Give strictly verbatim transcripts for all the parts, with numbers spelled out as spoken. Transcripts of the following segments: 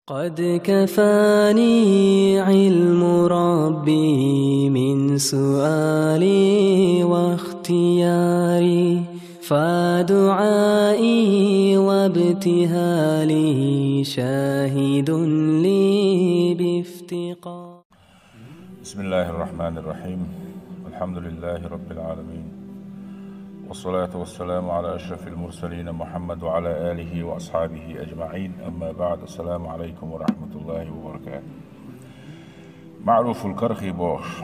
قد كفاني علم ربي من سؤالي واختياري، فدعائي وابتهالي شاهد لي بافتقار. بسم الله الرحمن الرحيم. الحمد لله رب العالمين. والصلاة والسلام على أشرف المرسلين محمد وعلى آله وأصحابه أجمعين. أما بعد. السلام عليكم ورحمة الله وبركاته. МаӀруфул Кархи бохуш,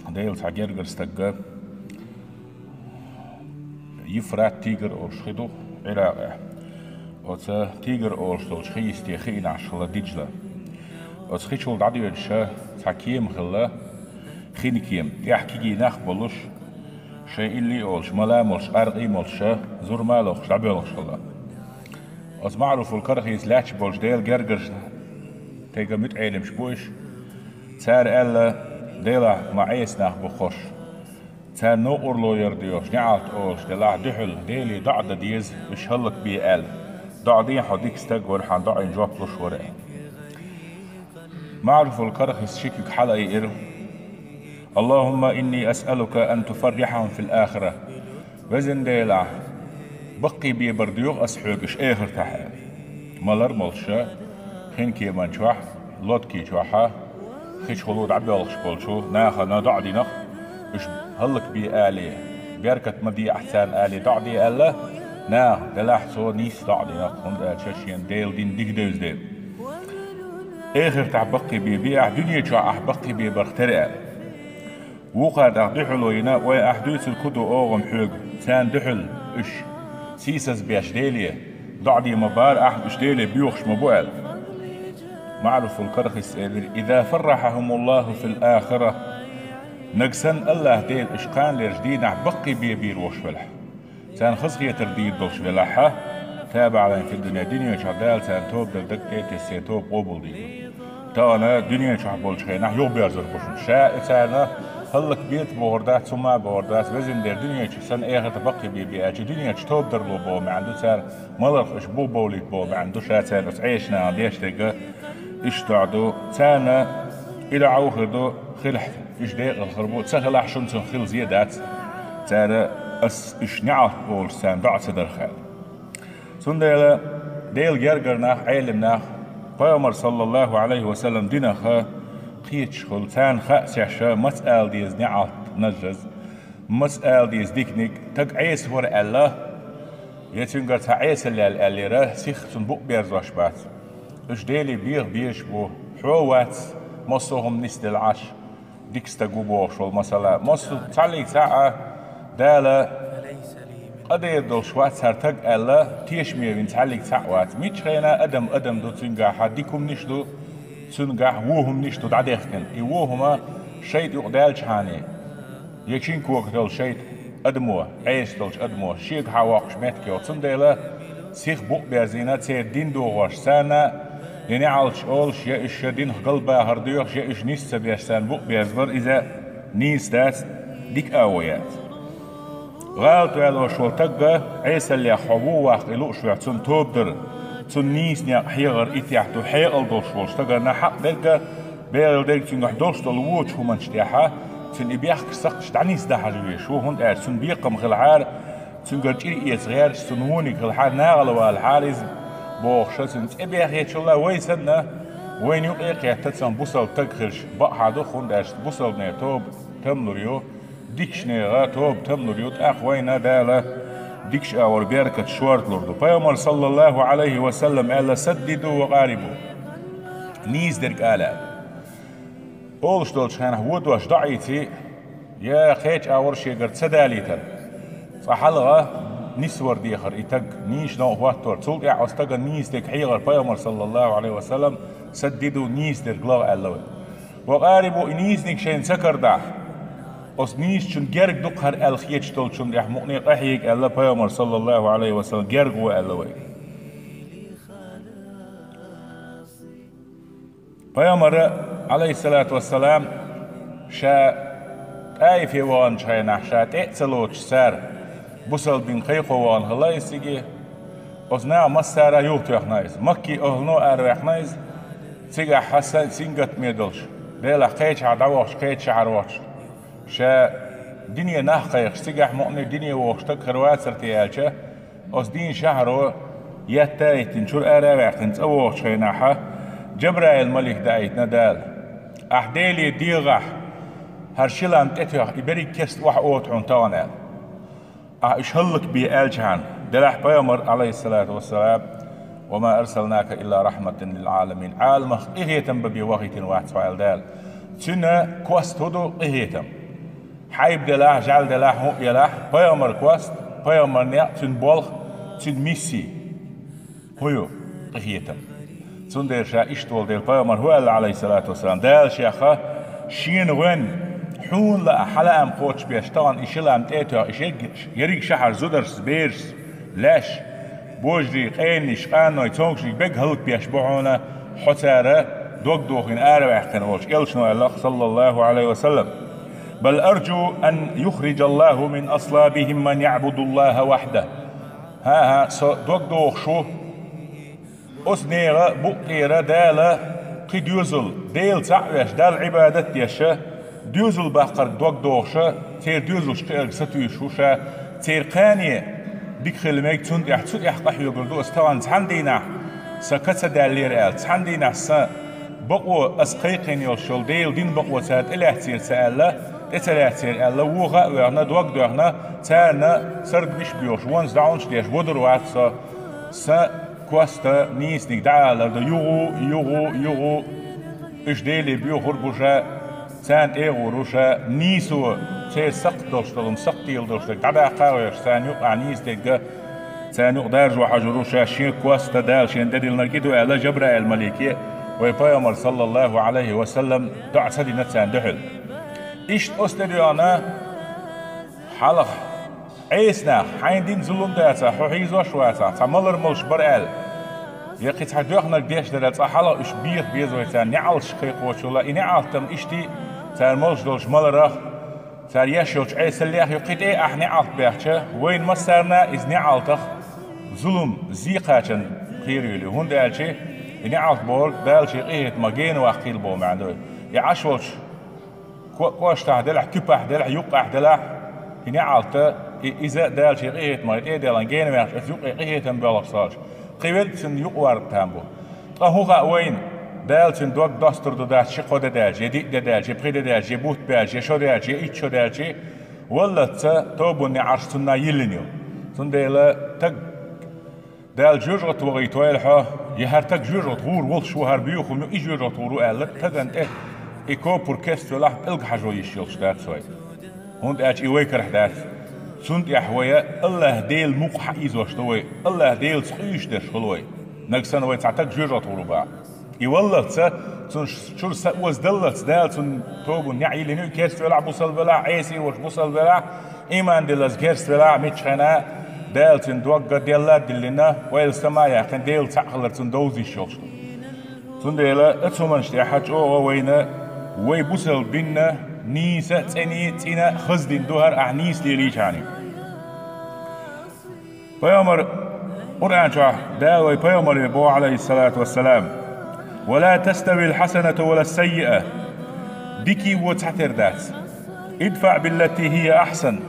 Делан цхьа гергара стаг, Ефрат Тигр олуш хи ду Ӏиракъехь. Оцу Тигр олуш долчу хи йисте хиъна Ӏаш хилла Дижла. Оцу хи чул дӀадоьдуш цхьа кема хилла, хин кема, тӀехь кегий нах а болуш, шайн илли а олуш, мала а молуш, къаркъа а молуш, зурма а лохуш, дӀабоьлхуш хилла. Оцу МаӀруфул Кархис лаьтташ болчу Делан гергарчу стеган муьтӀахь Ӏеламаш бу уьш. Цара аьлла: «Делахь, ма Ӏеса нах бу хӀорш. Царна новкъарло яр доьхуш, неӀалт олуш делахь, дуьхьал Деле доӀа дан деза, уьш хӀаллакбе», — аьлла. ДоӀа дийна хьо дика стаг вара, хьан доӀийн жоп луш вара. МаӀруфул Кархис ши куьг хьалаайира: «اللهم إني أسألك أن تفرحهم في الآخرة». Везан Дела, баккхийбе бар доьху ас хьоьга уьш эхартахь. Малар а молуш, хин кеман чохь, лодки чохь, хи чухула дӀабоьлхуш болчу нахана доӀа дина-кх, уьш хӀаллакбе алий, беркат ма де ахь царна алий доӀа де аьлла, наха, делахь цо нийса доӀа дина-кх, хӀунда аьлча шена Делан дин дика девза дела. Эхартахь баккхийбе бе ахь, дуьне чохь ахь баккхийбе барх тера аьлла. Вукхара тӀаккха дуьхьало йина: «Вай, ахь дуьйцург хӀун ду оха-м хьоьга, царна дуьхьал уьш сийсаз беш Деле доӀа де ма бара ахь, уьш Деле боьхуш ма бу», — аьлла. МаӀруфул Кархис элира: «إذا فرحهم الله في الآخرة». Нагахь санна АллахӀ Дела уьш кханалерчу дийнахь баккхийбе бийр волуш велахь, царна хазахетар дийр долуш велахьа, таба Ӏалайн фил дуьнен, дуьне чохь Дала царна тоба дар дага тӀе а тесна, тоба къобалдийр ду. Тахана дуьне чохь болчу хенахь юхабоьрзур бу шуна. Ша и царна хӀаллакбе-те бохур дац, хӀума а бохур дац, везан Дела, дуьне чу санна эхартахь баккхийбе бе аьлча, дуьне чу тоба дарло боху маьӀна ду царна, маларх уьш бу бовлийта боху маьӀна ду ша царна оцу Ӏеша нахана деш дерг. Иштта доӀа ду. Царна и доӀа хир ду, хилахь, уьш декъала хир бу, ца хилахь, шуна цунах хила зе а дац. Цара ас уьш неӀалт олуш царна доӀа ца дарх аьлла. Цундела Делан гергара нах, Ӏелам нах, Пайхамар, саллаллаху Ӏалайхи ва саллам, динах кхеташ хуьлу, царна хаьа шаьш маца ала деза неӀалт нажжаза, маца ала деза диканиг, стаг Ӏеса вара аьлла, я цуьнгара цхьа Ӏесалла яьлла аьллера, сиха цунна букъ берзош бац. Уьш Деле беха безаш бу, хьо вац, массо а хӀума нисделла Ӏаш, дика стаг ву бохуш волу масала. Массо а цхьаллиг цхьаъ а Дала къа дер долуш вац хӀара стаг аьлла, тешаме вина цхьаллиг цхьаъ вац. Миччу хенахь адам адам ду, цуьнгахь дика хӀуманаш а ду, цуьнгахь вон хӀуманаш а ду дӀадехкина. И вон хӀума шайтӀа юкъадаьллачхьана, я шина когах долу шайтӀа адамо, Ӏеса долчу адамо, шегахьа воккхуш меттиг йолу. Цундела сиха букъ берзийна церан дин дохош царна, я неӀалташ олуш, я уьш шайн динах галбахар доьхуш, я уьш нис ца беш царна букъ берзабар, иза нийса дац, дика агӀо яц. ГӀалат ваьллачу волу стагга Ӏесаллех хьо вон ваккха и лууш вехь, цунна тоба дар, цунна нийса некъ хьехар итт яхь ду, хьекъал долуш волу стагана хьакъ дерг а, бегӀал дерг а цуьнгахь долуш долу вочу хӀуманаш тӀехь, цуьнан и бехкаш сакхташ дӀанисдан хьажа везаш ву, хӀунда аьлча цунна бекхам хилахьара, цуьнгара чӀир эца гӀерташ, цунна вониг хилахьара, нахала валахьара иза бохуш, цуьнан цӀе бехечул а вай санна, вайна юкъе а кхетта, цхьа бусалба стаг хилча бакъахьа ду, хӀунда аьлча бусалбане тоба там лур ю, дикачу нехан тоба там лур ю, тӀаккха вайна Дала дикачу агӀор беркат шорта лур ду. Пайхамар, саллаллаху Ӏалайхи ва саллам, аьлла: «Саддиду ва къарибу». Нийса дерг ала аьлла. Олуш долчу хенахь вон дош доӀийций, я кхечу агӀор шегара ца далийтар, цкъа хьалха нисвар дехар и стаг, нийса новкъа хӀоттор. Цул тӀаьхьа оцу стагана нийса дерг хьехар Пайхамар, саллаллаху Ӏалайхи ва саллам, «Саддиду», нийса дерг лаха аьлла вай. «Ва къарибу», и нийсаниг шайна ца карадахь, оцу нийсачун герга ду-кх хӀара аьлла хеташ долчунна тӀехь мукъане къахьега аьлла Пайхамар, саллаллаху Ӏалайхи ва саллам, герга гӀо аьлла вай. Пайхамара, Ӏалайхиссалату вассалам, ша ТӀаифе ваханчу хенахь, ша тӀе а ца лоцуш цара, бусалба дин кхайкхо вахана хилла иза циге. Оцу наха массара а юхатоьхна иза. Макки ахӀлано араваьккхина иза. Цигахь хьасан сингаттаме долуш, Делахь кхечахьа дӀавахча, кхечахьара вахча, ша дине нах кхайкхаш, цигахь мукъане дине вохуш стаг хир вацара те аьлча, оцу дийнан шахьаро етта а йиттина, чуьра ара а ваьккхина, цӀа вогӀучу хенахьа, Джабраил-малик даийтина Дала: «Ахь Деле дегӀахь, хӀара ши лам тӀетоьхна, и берриг керста охьаота хьуна тахана», – аьлла. Ахь уьш хӀаллакбе аьлчахьана, делахь пайхамар, Ӏалайхиссалату вассалам: «Ва ма арсалнака илла рахьматан лил Ӏаламин», Ӏаламах къинхетам бан бен вахийтина вац хьо аьлла Дала. Цуьнан кост хӀун ду? Къинхетам. Хьайба делахь, жӀаьла делахь, хӀун а елахь, пайхамар кост, пайхамар некъ, цуьнан болх, цуьнан мисси. ХӀун ю? Къинхетам. Цундела ша иштта волу дела пайхамар хӀун аьлла, Ӏалайхиссалату вассалам: «Дала шеха шена гӀоьнна, хьуна лаа хьан лаам кхочушбеш тахана и ши лам тӀе а тоьхна, и шерг-, ерриг шахьар зударшца, берашца, лаьш, божарий, къенанаш, къаной, цомгушниг берриг хӀаллакбеш бу хьуна, хьо цара дог дохийна ара ваьккхина волчу», элчано аьлла, саллаллаху Ӏалайхи ва саллам: «Бал арджу ан юхриджаллаху мин аслабихим ман яӀбудуллаха вахьда». ХӀан-хӀа, со дог дохуш ву, оцу нехан букъ тӀера Дала кхин доьзал, Дела цхьаъ веш, Далла Ӏибадат деш, доьзал баккхарг дог дохуш, церан доьзалш кхиарг сатуьйсуш ву ша, церан кхане дика хила мега, цунна тӀехь, цу тӀехь къахьоьгур ду аса тахана цхьана дийнахь, сан ка ца даьллера аьлла, цхьана дийнахь сан бакъо, аса кхайкхийна йолуш йолу Делан дин бакъо цара тӀелаьцнера ца аьлла, тӀе ца лаьцнера аьлла, вуха а воьхна, дог а доьхна, царна саргамаш а боьхуш, вонца дӀахьунаш а деш, водур вац со, сан коста нийсаниг дӀаалар ду, юха, юха, юха. Уьш Деле боьхур бу ша, царна тӀе а гӀур ву ша, нийсо, церан сакхт долуш долу, сакхтийла долуш дерг дӀадаккха а гӀоьртуш, царна юкъахь нийса дерг а, царна юкъа даржо хьажур ву ша, шен коста Дала шена тӀедиллинарг и ду аьлла, Жабраил-малике вай пайхамар, саллаллаху Ӏалайхи ва саллам, доӀа ца дина царна дуьхьал. Иштта оцу тӀедоьгӀна хьалха Ӏеса нах, хьайна дина зулам дацахь, хьо хьийзош а вацахь, цхьа малар молуш бара аьлла, я кхин цхьа доьхнарг деш дара, цкъа хьалха уьш беха беза вай царна неӀалташ кхайкхочул а, и неӀалт-м иштта цара молуш долуш маларах, цара еш йолчу Ӏесаллех ю, кхин тӀе а ахь неӀалт баьхча, вайна массарна а иза неӀалтах зулам, зе кхачан кхеравелла ю, хӀунда аьлча и неӀалт бохург Дала шен къинхетамах гена ваккхийла боху маьӀна ду. И Ӏаш волчу ко-, кӀоштахь делахь, куьпахь делахь, юккъехь делахь, и неӀалт, и, иза Дала шен къинхетамах тӀе а делла, гена ваьккхича, аса юккъе къинхетам боьлхуш ца хилча, кхин велла цуьнан юкъа варна там бу. Ткъа хӀун хаьа вайна, Дала цуьнан дог достур ду, дац, ши-кхо де даьлча, я диъ де даьлча, я пхи де даьлча, я бутт баьлча, я шо даьлча, я итт шо даьлча, валлалц тобанан неӀарш цунна йиллина ю. Цундела стаг Дала жоьжахати вахийтойла хьо, я хӀара стаг жоьжахати гӀур волуш ву, хӀара боьха хӀума ю, и жоьжахати гӀур ву аьлла, стагана тӀе и копур кестта велахь, пӀелг хьажо йиш йолуш дац вай. ХӀунда аьлча и вай карахь дац. Цунна тӀехь вай АллахӀ Делан мукъ хьаийзош ду вай, АллахӀ Делаца къуьйсуш дерш хуьлу вай. Нагахь санна вай цхьа стаг жоьжахати гӀур ву бахь. И валлалц, цунна ш-, чуьра са оза даллалц Дала цунна тобанан неӀ йиллина ю, керста велахь, бусалба велахь, Ӏеса волуш бусалба велахь, ийман диллаза керста велахь, миччахьана Дала цуьнан дог делла а диллина, ойла сама а яьккхина, Дела цхьаъ хилар цунна довза йиш йолуш ду. Цундела оцу хӀуманаш тӀехь чӀогӀа вайна, вай бусалба динна нийса, цӀена, цӀена, хаза дин ду хӀара, ахь нийса лелийчхьана. Пайхамар, Къуръан чохь Дала вай пайхамаре боху, Ӏалайхиссалату вассалам: «Ва ла таставил хьасанату ва ла саййиа». Дикий вон цхьатера дац. «Идфаъ биллати хӀия ахьсан».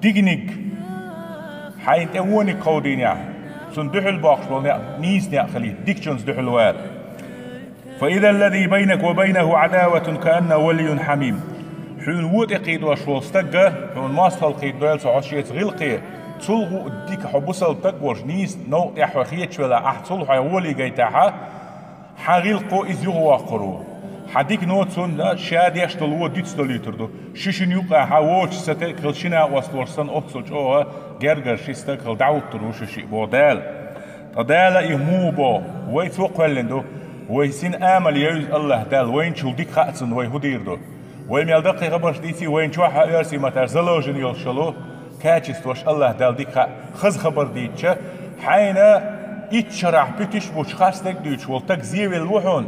Диканиг, хьайна тӀе вониг кховдийнехь, цунна дуьхьал боккхуш болу некъ нийса некъ хилийта, дикачунца дуьхьал вала. «Фа иза ллази байнака ва байнаху Ӏадаватун кааннаху валийюн хьамим». Хьуна вон тӀе кхийдош волу стагга, хьуна мостагӀалла кхийдойла цо хьо шеца гӀиллакхе, цул гӀу дика хьо бусалба стаг волуш, нийса новкъа тӀехь хьо хеташ велахь, ахь цул хьайн гӀоле гайтахьа, хьан гӀиллакхо иза юхавоккхур ву. Хьан дикано цунна ша деш долу вон дицдолуьйтур ду. Ши шина юкъахь вочу сан тӀе хила ши накъост волуш санна, оццул чӀогӀа гергара ши стаг хила дӀахӀуттур ву шу шиъ, боху Дала. Ткъа Дала и муха боху? Вай цо кхоьллина ду. Вай сина амал евза АллахӀ Далла, вайначул дика хаьа цунна вай хӀун дийр ду. Вай мел даккхий хабарш дийций, вайна чохь а оьрсийн матар заложено йолуш йолу качестваш АллахӀ Далла дика хаьа. Хаза хабар дийцча, хьайна итт шарахь пуьтиш а буьтуш, харцдерг а дуьйцуш волу стаг зевелла ву хьуна,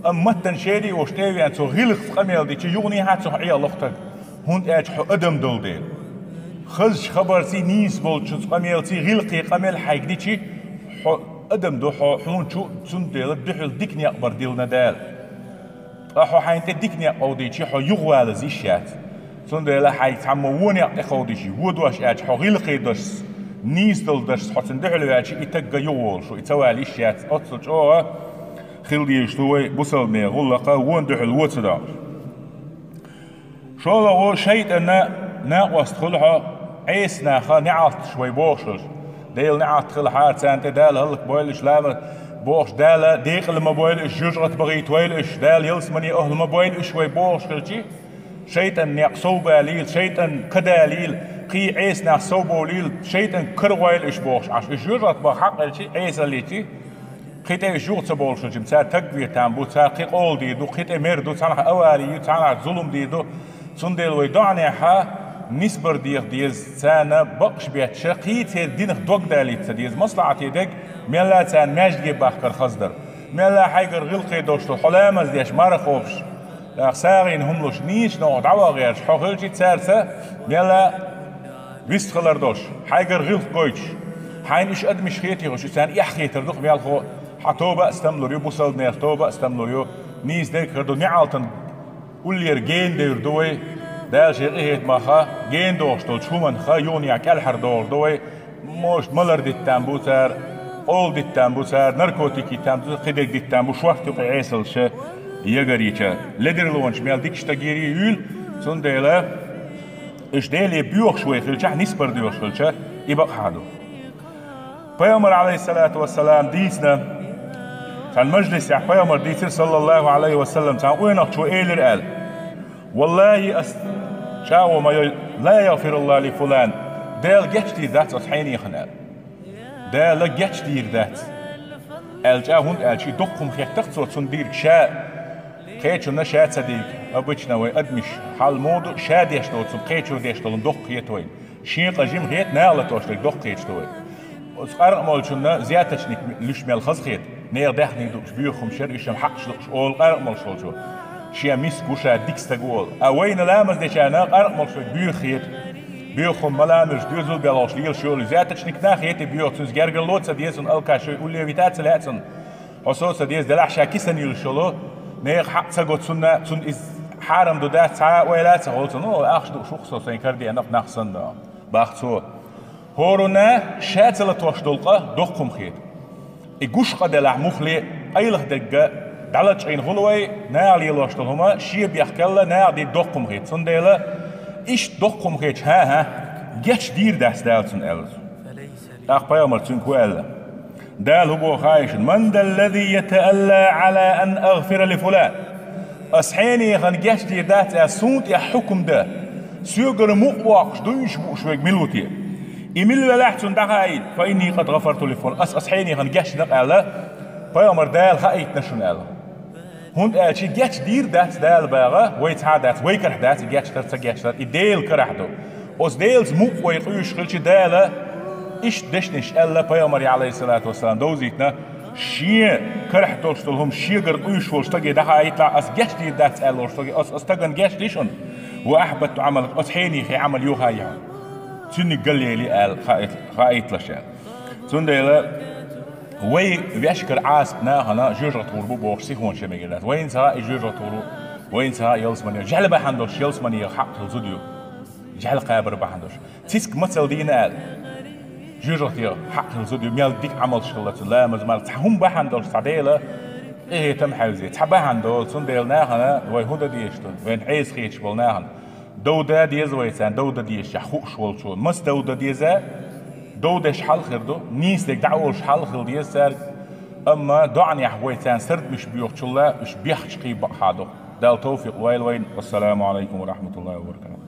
амма маттана шерий а волуш тӀе а веана, цо гӀиллакхца къамел дича, юханехьа а цунах Ӏехалуш стаг. ХӀунда аьлча хьо адам долу дела. Хазачу хабарций, нийса болчу къамелций, гӀиллакхе къамел хьайга дичи, хьо Адам ду хьо, хьуна чу, цундела дуьхьал дика некъ бар дилна Дала. Ткъа хьо хьайна тӀе дика некъ кховдийчи, хьо юхавалаза йиш яц. Цундела хьайга цхьаммо вон некъ тӀекховдийчи, вон дош аьлча, хьо гӀиллакхе дашца, нийса дола дашца хьо цунна дуьхьал ваьлчи, и таг юхаволуш ву, и ца вала йиш яц. Оццул чӀогӀа хила дезаш ду вай бусалбанийн гӀуллакха вон дуьхьал вон ца доккхуш. ШоллагӀа, шайтӀана накъост хуьлу хьо, Ӏеса наха неӀалташ вай бохуш хилча. Делан неӀалт хилахьара, царна тӀе Дала хӀаллакбойла уьш, лама бохуш, Дала декъала ма бойла уьш, жоьжахати бахийта войла уьш, Дала ялсаманин охӀла ма бойла уьш вай бохуш хилчи, шайтӀан некъ совбалийла, шайтӀан ка далийла, кхий Ӏеса нах совбовлийла, шайтӀан кара гӀойла уьш бохуш Ӏаш. Уьш жоьжахати баха хьакъ хилчи, Ӏесалличи, кхин тӀе уьш юха ца бовлуш хилча, цара таг ве там бу, цара кхин къола дийр ду, кхин тӀе мер ду, цхьанхьа авари ю, цхьанхьа зулам дийр ду. Цундела вай доӀанехьа нисбар деха деза, царна бакъаш бетташ, кхий церан динах дог далийта ца деза, маслахьате дерг, мелла а царна маьждиге бахкар хаздар. Мелла а хьайгара гӀиллакхе долуш ду, хьо ламаз деш, марха кхобуш, тӀаккха сагӀина хӀума луш, нийсачу новкъа дӀаваха гӀерташ хьо хилчи, цаьрца мелла а вистхилар долуш, хьайгара гӀиллакх гойтуш, хьайна уьш адамаш хетий хьуш, царна эхь хетар ду-кх мелхо, хьан тоба а стамлур ю, бусалбанех тоба а стамлур ю, нийса дерг хир ду, неӀалтан уллера гена девр ду вай, Дала шен къинхетамаха гена дохуш долчу хӀуманах юханехьа кӀелхьардохур ду вай, может, малар диттан бу цара, къола диттан бу цара, наркотик диттан бу, кхидерг диттан бу, шорта юкъа Ӏесаллаш ягарийча. Ледарлонаш мел дикачу стагера юьйла, цундела уьш Деле боьхуш вай хилчахь, нисбар доьхуш хилча, и бакъахьа ду. Пайхамар, алейхиссалату вассалам, дийцина, цхьана мажлисехь Пайхамар дийцира, саллаллаху алейхи ва саллам, цхьана къонахчо элира аьлла: «Валлахи, ас чӀагӀо ма йой, ла ягъфируллаху ли фулан, Дала гечдийр дац оцу хьенехана», аьлла. «Дала гечдийр дац», аьлла чӀа, хӀунда аьлча и доккха хӀума хеттах цо, цунна дийриг ша кхечунна ша ца дийриг. Обычно вай адамаш хьал муха ду, ша деш доцург кхечо деш долу доккха хета вайна. Шен къа жима хета, наха латош дерг доккха хеташ ду вай. Оцу къаркъа молчунна взяточник луьш мел хаза хета. Нехан даьхни дууш, боьха хӀума шера, уьш-м хьакъаш дууш олу къаркъа молуш волчо. Шен миска ву, ша дика стаг ву олу. А вайна ламаз дечарна къаркъа молуш верг боьха хета. Боьха хӀума ма ламуьрш, доьзал белхалш лелаш йолу взяточник нах хета, боьха, цуьнца гергарло а ца деза, цунна алкаш улле вита а ца лаьа цунна. Хьо со ца деза, делахь ша кисана юьллуш йолу, нехан хьакъ ца го цунна, цунна иза хьарам ду дац, цхьа а ойла а ца хуьлу цунна, ну, ахча дууш ву-кх со, сайна кара деана-кх нах санна, бах цо. ХӀоранна ша ца латош долу къа доккха хӀума хета. И гуш къа делахь муххале, къайлаха дерг дӀалачкъийна хуьлу вай, наха лелош долу хӀума шен бехкалла, наха дийр доккха хӀума хета. Цундела иштта доккха хӀума хеташ, хӀан-хӀа, гечдийр дац Дала цунна аьлла цо. ТӀаккха Пайхамар цуьнга хӀун аьлла? Дала хӀун боху хаийшина: «Ман даллази ятаалла ала ан агъфира ли фулан?» Ас хьенехана гечдийр дац аьлла, суна тӀехь хьукум дан, соьгара мукъа воккхуш, дуйнаш бууш верг мила ву те? И мила велахь, цунна дӀахаийта: «Фа инни къад гъафарту ли фулан, ас, ас хьенехана гечдина-кх», аьлла, Пайхамар Дала хаийтина шуна аьлла. ХӀунда аьлча гечдийр дац Дала баха, вай цхьа а дац, вай карахь дац и гечдар, ца гечдар, и Делан карахь ду. Оцу Делаца мукъа вай къуьйсуш хилча, Дала иштта дешнаш аьлла Пайхамаре, алейхиссалату вассалам, довзийтина, шен карахь долуш долу хӀума шегара къуьйсуш волу стаге дӀахаийталахь, ас гечдийр дац аьлла волу стаге, ас, ас стагана гечди шуна, ва ахьбатту Ӏамалак, ас хьенехе Ӏамал йохайо. Цуьнниг галлели аьлла хаийт-, хаийталаш аьлла. Цундела вай вешкара Ӏазап нахана жоьжахати гӀур бу бохуш сихонаш ян мегар дац. Вайна ца хаьа и жоьжахати гӀур ву, вайна ца хаьа ялсамане. ЖӀаьла бахьана долуш ялсаманега хьакъ хила зуда ю. ЖӀаьла кхабар бахьана долуш. Циска мацалла дийна аьлла, жоьжахатега хьакъ хила зуда ю. Мел дика Ӏамалш хилла цуьнан, ламаз, марха, цхьа хӀума бахьана долуш цхьа Дела къинхетам хьаьвзе. Цхьа бахьана долу, цундела нахана вай хӀун дан дезаш ду? Вайна Ӏеса хеташ болу нахана дов дан деза вай царна, дов дан дезаш хууш волчо. Маса дов дан деза? Дов деш хьал хир ду, нийса дерг дӀа а олуш хьал хила деза цаьрга. Амма доӀанехь вай царна сардамаш боьхучул а уьш бехча кхин бакъахьа ду. Дала тавфикъ лойла вайна. Вассаламу алайкум ва рахматуллахи ва баракатух.